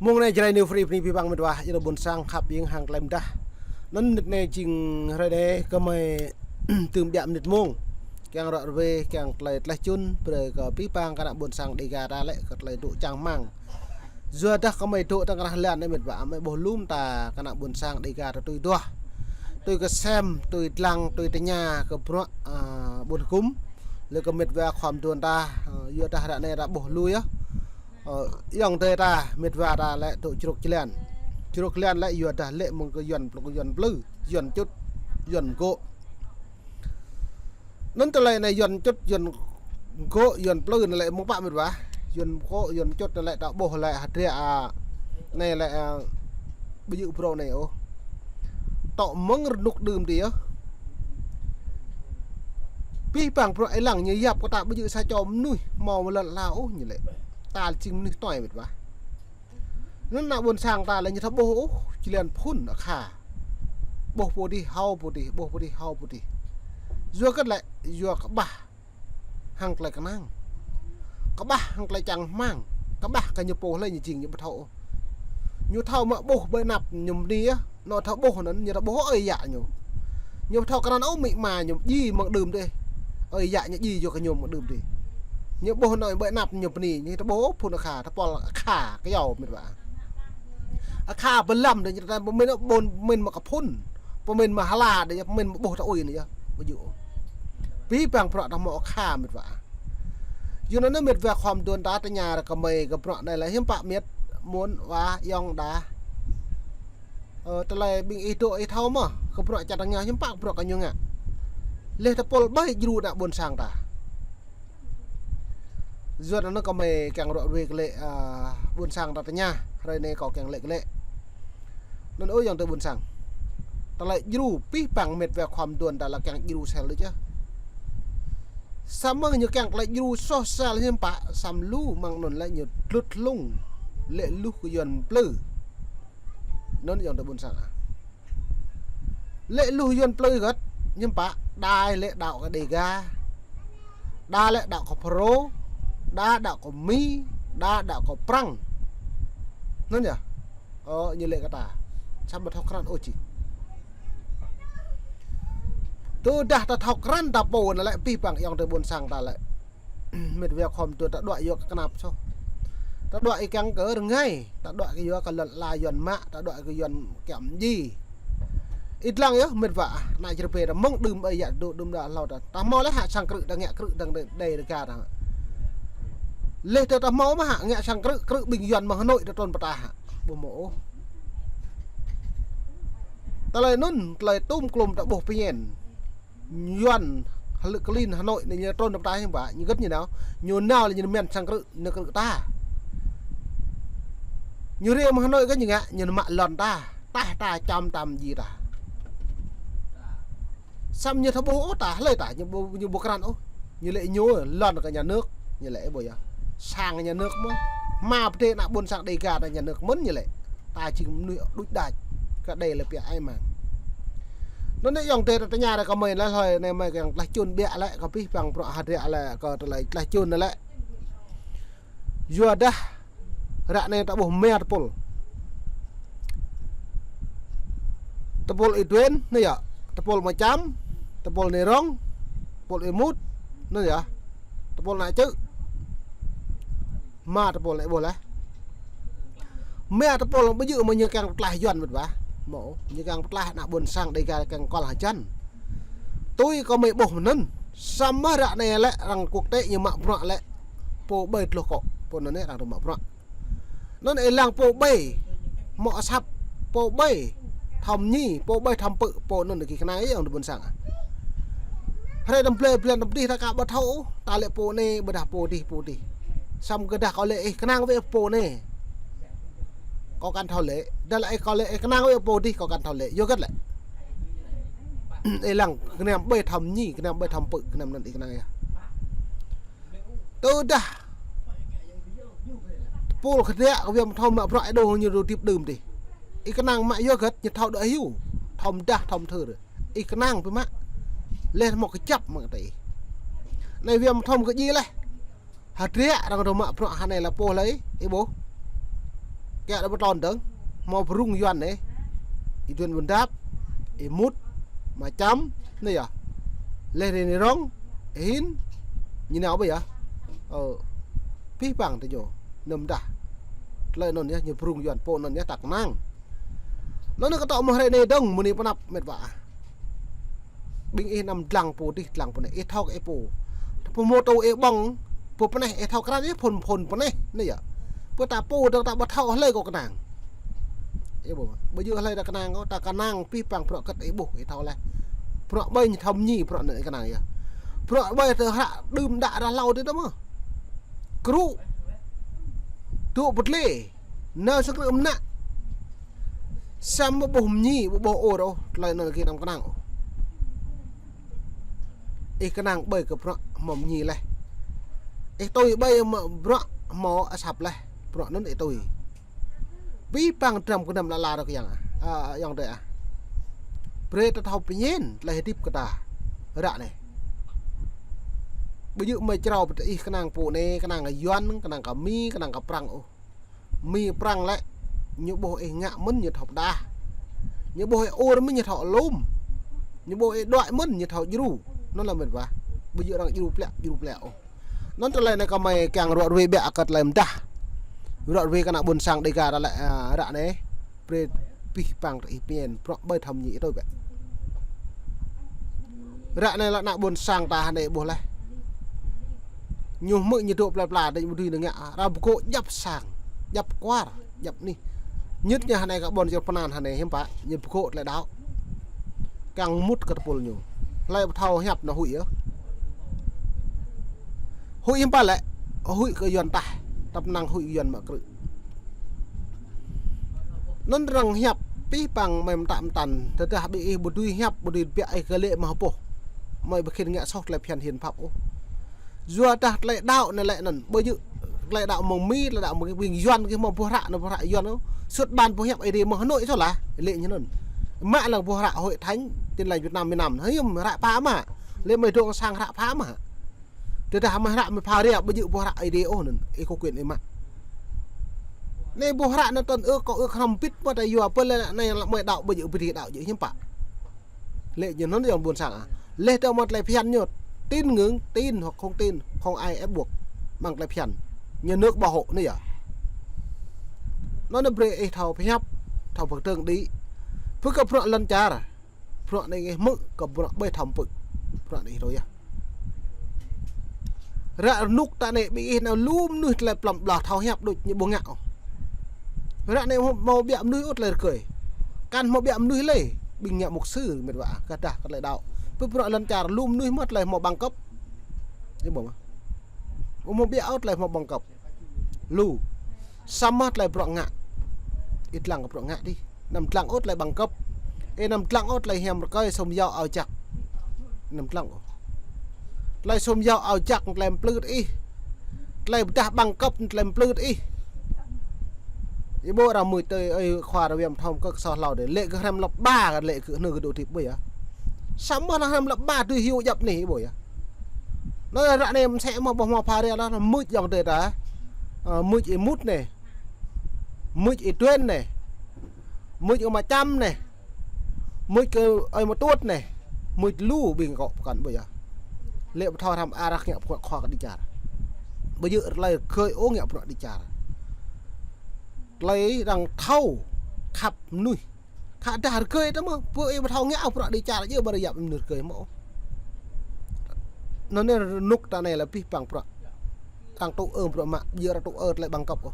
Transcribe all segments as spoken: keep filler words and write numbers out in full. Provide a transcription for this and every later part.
Mông anai Jrai New Free bơni abih bang met wa, yua ƀôn sang khăp hiam hăng tơlơi mơdah. Anŭn mơnit anai jing hrơi anai gơmơi tŭm biă mơnit mông. Kiăng ră ruai, kiăng tơlơi tlaih čun, brơi kơ abih bang kơ ană ƀôn sang Dêga ta lĕ kơ tơlơi dŏ čang rơmang. Yua dah gơmơi dŏ tơkrah lan anai met wa, gơmơi ƀuh lŏm ta kơ ană ƀôn sang Dêga ta tui duah. Tui kơsem, tui lăng, tui tơña kơ bruă, a, ƀôn hơgŭm. Lĕ kơ met wa khŏm dŏ ta, a, yua dah ră anai ta ƀuh lu yơh. Ơ, ayŏng adơi ta, met wa ta lĕ dŏ čruk jơlan. Čruk jơlan lĕ yua dah lĕ mơ̆ng kơ Yuan plư, Yuan plư, Yuan čŭt, Yuan gŏ. Anŭn tơlơi anai Yuan čŭt, Yuan gŏ, Yuan plư anai lĕ mơ̆ng pă met wa. Yuan gŏ, Yuan čŭt anai lĕ ta ƀuh lĕ hơdră, a, anai lĕ, a, ƀu djơ̆ bruă anai ôh. Tŏ mơ̆ng rơnŭk đưm tih yơh. Abih bang bruă ih lăng ñu yap kơ ta ƀu djơ̆ sa čô mơnuih hmâo lŏn ala ôh ñu lĕ. Ta jing mơnuih tuai met wa. Anŭn ană ƀôn sang ta lĕ ñu thâo ƀuh ôh, jơlan phŭn akha. Ƀuh pô dih, hâo pô dih, ƀuh pô dih, hâo pô dih. Yua hơget lĕ, yua kơƀah hăng tơlơi kơnang. Kơƀah hăng tơlơi čang rơmang. Kơƀah kơ ñu pô hlơi ñu jing ñu ƀu thâo ôh. Ñu thâo mă ƀuh ƀơi anăp ñu bơni yơh. Anŏ thâo ƀuh anŭn, ñu thâo ƀuh ơi yă ñu. Ñu thâo krăn ôh amĭ ama ñu djai mơ̆ng đưm dih. Ơi yă ñu djai yua kơ ñu mơ̆ng đưm dih. Ñu ƀuh anŏ ƀơi anăp ñu bơni, ñu thâo ƀuh ôh phŭn akha, tơpul akha kơyâo met wa. Akha pơlăm dih, ñu ta pơmĭn ƀôn, pơmĭn mă kơ phŭn. Pơmĭn mă hla dih, pơmĭn mă ƀuh ta ui anai yơh. Ƀu djơ̆ ôh. Abih bang bruă ta hmâo akha met wa. Yua anŭn met wa khŏm dŏ ta tơña ră gơmơi kơ bruă anai lĕ hiư̆m pă met, mơ̆n wa ayŏng dah. Ơ, tơlơi ƀing ih dŏ ih thâo mơ̆, kơ bruă čar ta ngă hiư̆m pă bruă kơ ñu ngă. Lĕ tơpul ƀai djru ană ƀôn sang ta. Yua anŭn gơmơi kiăng ră ruai kơ lĕ, a, ƀôn sang ta tơña, hrơi anai kâo kiăng lĕ kơ lĕ. Anŭn ơ ayŏng adơi ƀôn sang. Tơlơi djru abih bang met wa khŏm dŏ ta lĕ kiăng djru sel đôč yơh. Samơ̆ ñu kiăng tơlơi djru soh sel hiư̆m pă, samơ̆ lu mơ̆ng anŭn lĕ ñu tlut hlung. Lĕ luh kơ Yuan plư. Anŭn ayŏng adơi ƀôn sang ah. Lĕ luh Yuan plư hơget, hiư̆m pă, đa lĕ đaŏ kơ Dêga. Đa lĕ đaŏ kơ Phrô, đa đaŏ kơ Mi, đa đaŏ kơ Prăng. Anŭn yơh. Ơ, ñu lĕ kơ ta. Samơ̆ ƀu thâo krăn ôh či. Tơdah ta thâo krăn ta pô anai lĕ abih bang ayŏng adơi ƀôn sang ta lĕ. Met wa khŏm dŏ ta đuaĭ yua kơ kơnap soh. Ta đuaĭ kiăng kơ rơngai, ta đuaĭ kơ yua kơ lŏn ala Yuan mă, ta đuaĭ kơ Yuan kiăng djai. Ih lăng yơh met wa, ană čơrơbê ta mơ̆ng đưm ơi yă dŏ đưm đă hlâo ta. Ta hmâo lĕ hă sang krư̆ ta ngă krư̆ dơ̆ng đei, đei rơga ta. Lĕ tơ ta hmâo mơ̆ hă ngă sang krư̆, krư̆ ƀing Yuan mơ̆ng Hà Nội ta trŭn pơtă hă. Ƀu hmâo ôh. Tơlơi anŭn, tơlơi tŭm klŭm ta ƀuh pơñen. Yuan, hlư̆ klin Hà Nội anai ñu trŭn pơtă hiư̆m pă, ñu hơget ñu nao, ñu nao lĕ ñu mĭn sang krư̆, ñu krư̆ ta. Ñu rai mơ̆ng Hà Nội kơ ñu ngă, ñu mă lŏn ta, tah ta čăm tam ji ta. Samơ̆ ñu thâo ƀuh ôh ta, hlơi ta, ñu ƀu, ñu ƀu krăn ôh. Ñu lĕ ñu lŏn kơ nhà nước, ñu lĕ ƀu yơh. Sang nhà nước mơ̆n. Hmua pơdai ană ƀôn sang Dêga ta nhà nước mơ̆n ñu lĕ. Ta jing mơnuih đuč đač, kơ đei lĕ pia ai mang. Anŭn anai ayŏng adơi ta tơña ră gơmơi lĕ hlơi anai gơmơi kiăng tlaih čun biă lĕ kơ abih bang bruă hơdră lĕ kơ tơlơi tlaih čun lĕ. Yua dah ră anai ta ƀuh rơma tơpul. Tơpul Y Duen, anai yơh. Tơpul Mơčăm, tơpul Nê Rông, tơpul Y Mut, anai yơh. Tơpul Nă Čư̆. Rơma tơpul anai ƀuh laih. Rơma tơpul ƀu djơ̆ mơ̆ ñu kiăng pơtlaih Yuan met wa. Hmâo, ñu kiăng pơtlaih ană ƀôn sang Dêga kiăng kol hơjăn. Tui kơ gơmơi ƀuh mơ̆n anŭn. Samơ̆ ră anai lĕ arăng quốc tế ñu mă bruă lĕ. Pô ƀơi tơluh kŏ, pô anŭn arăng dŏ mă bruă. Anŭn ih lăng pô ƀơi, hmâo asăp, pô ƀơi, thâo mơñi, pô ƀơi thâo pơ̆, pô anŭn gih kơnang ih ayŏng adơi ƀôn sang. Hrơi đăm blơi blan đăm dih ta ka ƀu thâo, ta lĕ pô anai, ƀôdah pô dih, pô dih. Samơ̆ kơ dah kâo lĕ ih kơnang wơ̆t pô anai. Kâo kăn thâo lĕ, dah lĕ ih kâo lĕ ih kơnang wơ̆t pô dih, kâo kăn thâo lĕ. Yua hơget lĕ. Ih lăng, kơnang ƀơi thâo mơñi, kơnang ƀơi thâo pơ̆, kơnang anŭn ih kơnang yơh. Tơdah tơpul hơdră kơ Việt Nam thâo mă bruă ih dŏ ñu dŏ hơdip đưm dih. Ih kơnang mă yua hơget ñu thâo đuaĭ hyu. Thâo mơdah, thâo mơthưr. Ih kơnang pơmă. Lĕ hmâo kơjăp mă kơ tơ ih. Anai Việt Nam thâo mă kơ djai laih. Hơdră arăng dŏ mă bruă hơnai lĕ pô hlơi, ih ƀuh. Kiăng đa ƀu tlôn dơ̆ng, hmâo brung Yuan anai. Ih Duen Ƀuôn Dap, ih Mut, Ama Čăm, anai yơh. Laih rai anai rong, ih Hin, ñu nao ƀơi yơh. Ơ, pih pang tơ ñu, nơm dah. Tơlơi anŭn yơh, ñu brung Yuan, pô anŭn yơh ta kơnang. Anŭn kơ tŏ mơ̆ hrơi anai dơ̆ng, mơ̆ng anai pơ anăp met wa. Ƀing ih anăm dlăng pô adih, dlăng pô anai, ih thâo kơ ih pô. Pô mô tô ih ƀơ̆ng, pô pơneh, ih thâo krăn ih phŭn phŭn pơneh, anai yơh. Pô ta pô dơ̆ng ta ƀu thâo hlơi kơ kơnang. Ih ƀuh, ƀu djơ̆ hlơi ta kơnang kơ, ta kơnang pih pang bruă kơt ih ƀuh, ih thâo laih. Bruă ƀơi ñu thâo mơñi, bruă anŭn ih kơnang yơh. Bruă ƀơi tơ hră đưm đă ră hlâo tơ mơ̆. Kru. Tŭ pơtlê. Nao sang krư̆ mơnă. Samơ̆ ƀuh mơñi, ƀuh ƀuh ôr ôh, tơlơi anŭn gih anăm kơnang ôh. Ih kơnang ƀơi kơ bruă hmâo mơñi laih. Ih tui ƀơi mă bruă hmâo asăp laih. Bruă anŭn ih tui. Pih pang dram kơnăm lă la rơ̆k yang ah. A, yang dơi ah. Brơi ta thâo pơñen, tơlơi hơdip kơ ta. Ră anai. Ƀu djơ̆ mơi črâo pơ ih kơnang pô anai, kơnang kơ Yuan, kơnang kơ Mi, kơnang kơ Prăng ôh. Mi Prăng lĕ, ñu ƀuh ih ngă mơ̆n ñu thâo pơdah. Ñu ƀuh ih ur mơ̆n ñu thâo alum. Ñu ƀuh ih đuaĭ mơ̆n ñu thâo djru. Anŭn lĕ met wa. Ƀu djơ̆ arăng djru plĕ, djru plĕ ôh. Anŭn tơlơi anai kơ mơi kiăng ruă ruai biă kơ tơlơi mơdah. Ruă ruai kơ ană ƀôn sang Dêga ta lĕ, a, ră anai. Brơi pih pang tơ ih pơñen, bruă ƀơi thâo mơñi ih tui ƀĕ. Ră anai lĕ ană ƀôn sang ta hơnai ƀuh laih. Ñu hmư̆ ñu dŏ pla pla, đĕč mơ̆ dưi nao ngă, ră pơgŏ djăp sang, djăp kwar, djăp anih. Ñit ñu hơnai kơ ƀôn čar pơnan hơnai hiư̆m pă, ñu pơgŏ tơlơi đaŏ. Kiăng mŭt kơ tơpul ñu. Hlơi ƀu thâo hiăp nao huĭ yơh. Huĭ hiư̆m pă lĕ, huĭ kơ Yuan tah, tăp năng huĭ Yuan mă krư̆. Anŭn arăng hiăp pih pang mơi mơtă mơtăn, tơdah ƀing ih ƀu dưi hiăp, ƀu dưi biă ih kơ lĕ mă hơpôh. Mơi ƀu khĭn ngă soh tơlơi phiăn hiên pap ôh. Yua dah tơlơi đaŏ anai lĕ anŭn, ƀu djơ̆ tơlơi đaŏ mơ̆ng Mi, tơlơi đaŏ mơ̆ng ƀing Yuan gih hmâo boh hră anŭn boh hră Yuan ôh. Sut ban boh hiăp Ơi Adai mơ̆ Hà Nội soh lah, lĕ ñu anŭn. Mă lăng boh hră Hội Thánh Tin Lành Việt Nam miền Nam, hiư̆m hră pha mă. Lĕ mơi dŏ sang hră pha mă. Tơdah mơi hră mơi pha ria ƀu djơ̆ boh hră Ơi Adai ôh anŭn, ih có quyền ih mă. Anai boh hră anŭn tơl ưh kơ ưh hrăm pit mă ta yua pơ lĕ anai lĕ mơi đaŏ ƀu djơ̆ ƀu djơ̆ đaŏ djơ̆ hiư̆m pă. Lĕ ñu anŭn yơh ƀôn sang ah. Laih tơ mă tơlơi phiăn ñu, tin ngưỡng, tin hoặc không tin, không ai ép buộc. Mơ̆ng tơlơi phiăn. Nhà nước bảo hộ anai yơh. Anŭn anai brơi ih thâo pơhiăp, thâo pơkơdơ̆ng đĭ. Pơkă bruă lŏn čar. Bruă anai ih hmư̆ kơ bruă ƀơi thâo pơ̆k. Bruă anai ih tui yơh. Ră rơnŭk ta anai ƀing ih nao lu mơnuih tơlơi plŏm blah thâo hiăp đôč ñu ƀu ngă ôh. Ră anai hmâo biă mơnuih ôh tơlơi rơgơi. Kăn hmâo biă mơnuih lơi, ƀing ngă mục sư met wa, kơdah kơ tơlơi đaŏ. Pơ bruă lŏn čar lu mơnuih mơ̆ tơlơi hmâo bằng cấp. Ih ƀuh mơ̆. Hmâo biă ôh tơlơi hmâo bằng cấp. Lu. Samơ̆ tơlơi bruă ngă. Ih dlăng kơ bruă ngă dih. Anăm dlăng ôh tơlơi bằng cấp. Ih anăm dlăng ôh tơlơi hiam rơkơi sum yao ao jak. Anăm dlăng ôh. Tơlơi sum yao ao jak tơlơi pơplư ih. Tơlơi pơdah bằng cấp tơlơi pơplư ih. Ih ƀuh arăng mưč tơi ơi khua rơwăm thom kơ soh hlâo dih. Lĕ kơ hrăm lăp ba kơ lĕ kơ nư kơ dŏ tip ƀuh yơh. Samơ̆ lăng hrăm lăp ba tui hiu djăp anai ih ƀuh yơh. Anŭn ră anai mơsĕ mơ̆ ƀuh hmâo pha ria lah, mưč yŏng dơi ta. Ơ, mưč ih Mut anai. Mưč ih Duen anai. Mưč ih Ama Čăm anai. Mưč kơ ơi Ama Tuôt anai. Mưč lu ƀing kŏ pơkŏn ƀuh yơh. Lĕ ƀu thâo hrăm arăng ngă bruă khua kơ đĭ čar. Ƀu djơ̆ tơlơi rơgơi ôh ngă bruă đĭ čar. Tơlơi arăng thâo khăp mơnuih. Khă dah rơgơi tơ mơ̆, pơ ih ƀu thâo ngă bruă đĭ čar djơ̆ ƀu rơyap mơnuih rơgơi mơ̆. Anŭn anai rơnŭk ta anai lĕ pih pang bruă. Arăng tŭ ơ bruă mă, djơ̆ arăng tŭ ơ tơlơi bằng cấp ôh.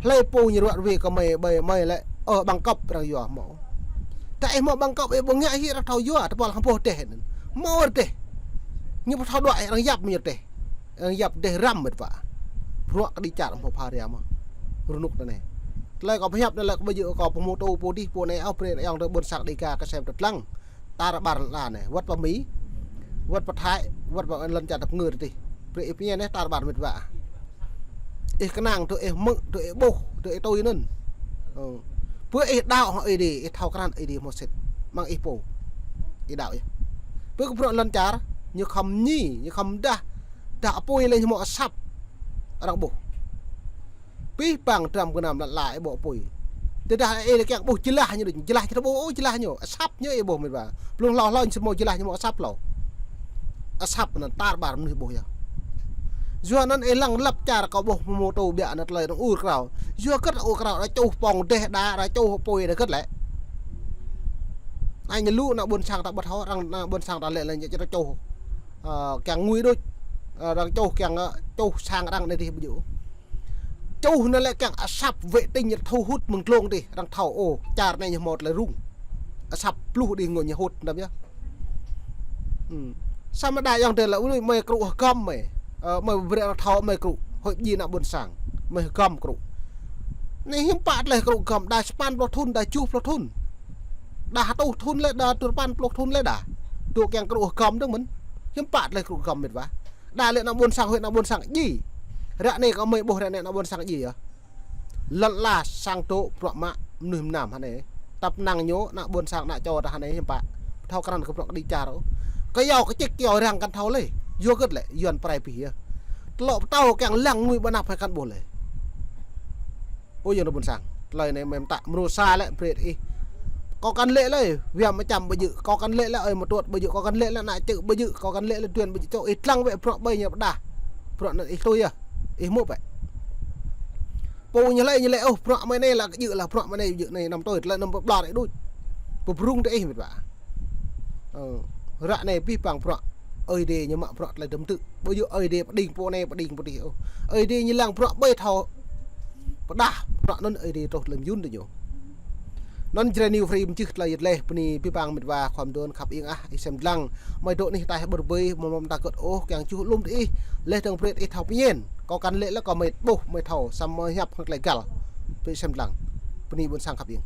Hlơi pô ñu ruă ruai kơ mơi, ƀơi mơi lĕ, ơ, bằng cấp arăng yua mơ̆. Ta ih hmâo bằng cấp ih ƀu ngă hĭ arăng thâo yua, tơpă lăng boh dêh anŭn. Hmâo rơdêh. Ñu ƀu thâo đuaĭ arăng yap mơ̆ ñu rơdêh. Arăng yap dêh răm met wa. Bruă kơ đĭ čar hmâo pha ria mơ̆. Rơnŭk ta anai. Tơlơi kâo pơhiăp anai lĕ ƀu djơ̆ kâo pơhmutu pô dih pô anai ôh, brơi ayŏng adơi ƀôn sang Dêga kơ sem tơtlăng. Tar ƀar lăn anai. Wơ̆t pơ Mi, wơ̆t pơ Thái, wơ̆t pơ lŏn čar tơpơngư dih. Brơi ih pơñen anai tar ƀar met wa. Ih kơnang tui ih hmư̆, tui ih ƀuh, tui ih tui anŭn. Ơ. Pơ ih đaŏ hăng Ơi Adai, ih thâo krăn Ơi Adai hmâo sĭt. Mơ̆ng ih pô. Ih đaŏ yơh. Pơ kơ bruă lŏn čar, ñu khŏm ñi, ñu khŏm dah, dah apui lĕ ñu hmâo asăp. Arăng ƀuh. Pih pang dram gơnam lăn ala ih ƀu apui. Tơdah ih lĕ kiăng ƀuh jơlah ñu đôč, jơlah čơrơƀô, ơ, jơlah ñu, asăp ñu ih ƀuh mĭt wa. Blung hlâo hlâo ñu sơmô jơlah ñu mâo asăp hlâo. Asăp anŭn tar ƀar mơnuih ƀuh yơh. Yua anŭn ih lăng lăp čar kâo ƀuh mơtô ƀiă anŭn tơlơi anŭn ur krao. Yua hơget ur krao, đa čuh pong dêh đa, đa čuh apui đa hơget lĕ. Anai ñu lu ană ƀôn sang ta ƀu thâo, arăng ană ƀôn sang ta lĕ lĕ ñu čơrơƀô čuh. Ơ, kiăng ngui đôč. Ơ, arăng čuh kiăng, ơ, čuh sang arăng anai dih ƀu djơ̆. Čuh anŭn lĕ kiăng asăp vệ tinh ñu thu hút mơ̆ng glông dih, arăng thâo, ơ, čar anai ñu hmâo tơlơi rŭng. Asăp pluh dih ngô ñu hút, đăm yơh. Ư. Samơ̆ đa ayŏng adơi lĕ, ui, mơi krŭ hơgăm mơi. Ơ, mơi brơi arăng thâo mơi krŭ. Hơi ji ană ƀôn sang. Mơi hơgăm krŭ. Anai hiư̆m pă tơlơi krŭ hơgăm, đa sapăn pluh thŭn, đa tơjuh pluh thŭn. Đa hơtuh thŭn lĕ, đa duapăn pluh thŭn lĕ đa. Dŏ kiăng krŭ hơgăm dơ̆ng mơ̆n. Hiư̆m pă tơlơi krŭ hơgăm mĭt wa. Đa lĕ ană ƀôn sang, hơi ană ƀôn sang ji. Ră anai kâo mơi ƀuh ră anai ană ƀôn sang ji yơh. Lăn ala sang dŏ bruă mă mơnuih mơnam hơnai. Tăp năng ñu ană ƀôn sang ană čô ta hơnai hiư̆m pă. Thâo krăn kơ bruă kơđi čar ôh. Kơyâo kơčik kơyâo răng kăn thâo lĕ. Yua hơget lĕ, Yuan prai pih yơh. Tơlŏ pơtâo kiăng lăng ngui ƀơi anăp hơnai kăn ƀuh lĕ. Ơ, ayŏng adơi ƀôn sang. Tơlơi anai mơ̆n ta mrô sa lĕ brơi ih. Kâo kăn lĕ lĕ, viam mơčăm ƀu djơ̆. Kâo kăn lĕ lĕ, ơi mơtuăt ƀu djơ̆. Kâo kăn lĕ lĕ, ană čư̆ ƀu djơ̆. Kâo kăn lĕ lĕ, duen ƀu djơ̆. Čô ih lăng wĕ bruă ƀai ñu pơdah. Bruă anŭn ih tui yơh. Ih hmư̆ wĕ. Pô ñu lĕ, ñu lĕ, ôh, bruă mơi anai lă kơ djơ̆ lah, bruă mơi anai djơ̆ anai năm tui, tơlơi năm pơblah rĕ đôč. Pơbrŭng tơ ih mĭt wa. Ơ, ră anai pih pang bruă. Ơi Adai ñu mă bruă tơlơi dơ̆m tư̆. Ƀu djơ̆ Ơi Adai pơđing pô anai, pơđing pô dih, ôh. Ơi Adai ñu lăng bruă ƀai thâo pơdah, bruă anŭn Ơi Adai truh tơlơi mơyun tơ ñu. Anŭn Jrai New Free mơčih tơlơi yơh leh, bơni pih pang mĭt wa khŏm đôn khăp iêng ah, ih sem dlăng. Mơi dŏ anih ataih ƀơr ƀơi, mơ̆ng mơ̆ng ta gơ̆t ôh, kiăng čuh lŏm tơ ih, leh dơ̆ng brơi ih thâo pơñen. Kâo kăn lĕ lĕ kâo mơi ƀuh, mơi thâo, samơ̆ hiăp hăng tơlơi găl. Brơi sem dlăng. Bơni ƀôn sang khăp iêng.